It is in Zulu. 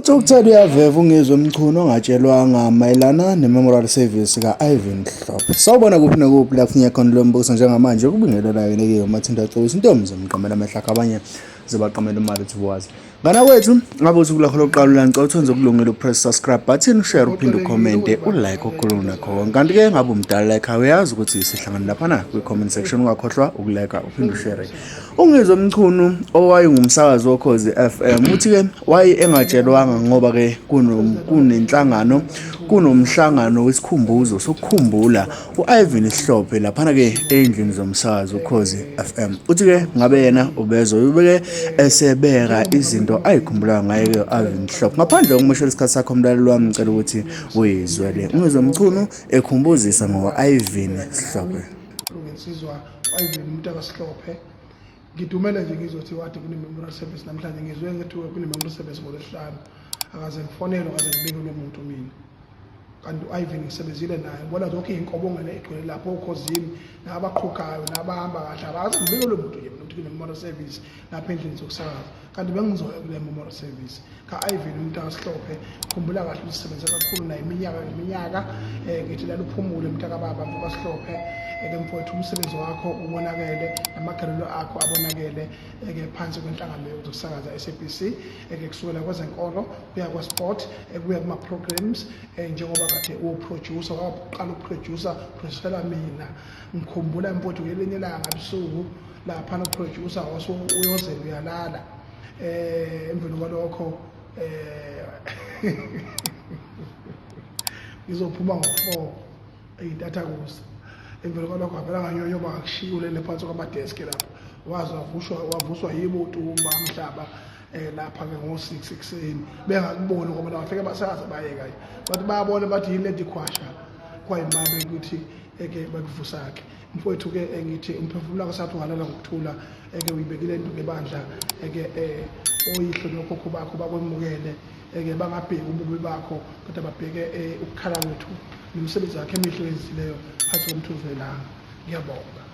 Uthukuthele uyaveva uNgizwe Mchunu ongatshelwanga mayelana ne-memorial service ka-Ivan Hlophe. Sawubona kuphi nakuphi la kufunye khona lo mbuso njengamanje ukubingelela yena ke uMathinta Cebisa intombi zomqamela amehlo akhe abanye zibaqamela imali uthi wazi. Ngana kwethu ngabe usuku lwakho lokuqala la ngicela uthonze ukulungile upress subscribe button ushare uphinde ucommente ulike okukhulu nakho konke. Kanti ke ngabe umdala like awuyazi ukuthi sihlangana laphana kwi-comment section ungakhohlwa ukulike uphinde ushare. UNgizwe Mchunu owayengumsakazi woKhozi FM uthi-ke waye engatshelwanga ngoba-ke kunenhlangano kunomhlangano wesikhumbuzo sokukhumbula u-Ivan Hlophe laphana-ke ey'ndlini zomsakazo uKhozi FM. Uthi-ke ngabe yena ubezwa ubeke esebeka izinto ayikhumbulayo ngaye-ke u-Ivan Hlophe. Ngaphandle kokumoshela isikhathi sakho mlaleli wami ngicela ukuthi uyizwele. UNgizwe Mchunu ekhumbuzisa ngo-Ivan Hlophe. Ngensizwa u-Ivan umuntu akasihlophe ngidumele nje ngizothi wade kune-memorial service namhlanje ngizwe ngethiwa kune-memorial service ngolwesihlanu akaze ngifonelwe akaze ngibikelwe muntu mina kanti u-Ivan ngisebenzile naye ngibona zonke iy'nkobongane egcwele lapho okhozini nabaqhugayo nabahamba kahle akaze ngibikelwe muntu nje mina ukuthi kune-memorial service lapha endlini zokusakaza kanti bengizoya kule memorial service ka-Ivan uMntakaSihlophe khumbula kahle ukuthi sisebenze kakhulu naye iminyaka neminyaka um ngithi lala uphumule mntakababa mfokaSihlophe eke eh, mfowethu umsebenzi wakho ubonakele namagalelo akho abonakele eke phansi kwenhlangano yokusakaza SABC eke kusukela kwezenkolo kuya kwa-sport eh, kuya kuma-programs um njengoba kade uwuproducer waqala ukuproducer producela mina ngikhumbula mfowethu ngelinye ilanga busuku laphana uproducer wase uyozela uyalala eh emveni kwalokho eh ngizophuma ngo-4 eyintathakusa emveni kwalokho ngavela nganyonyoba ngakushiya ulele phansi kwamadeski lapho waze wavushwa wavuswa yibo utumba mhlaba eh lapha ke ngo-6 ekuseni bengakuboni ngoba bafike basakaza bayeka nje bathi bayabona bathi yini lento ikhwasha kwayimabe ukuthi eke bakuvusakhe mfowethu ke engithi umphefumulo wakho sathi ungalala ngokuthula eke uyibekile into ngebandla eke eh, oyihlo nokhokho bakho bakwemukele eke bangabheki ububi bakho kodwa babheke eh, ukukhala kwethu nomsebenzi wakhe emihle oyenzileyo phansi komthunzi welanga ngiyabonga.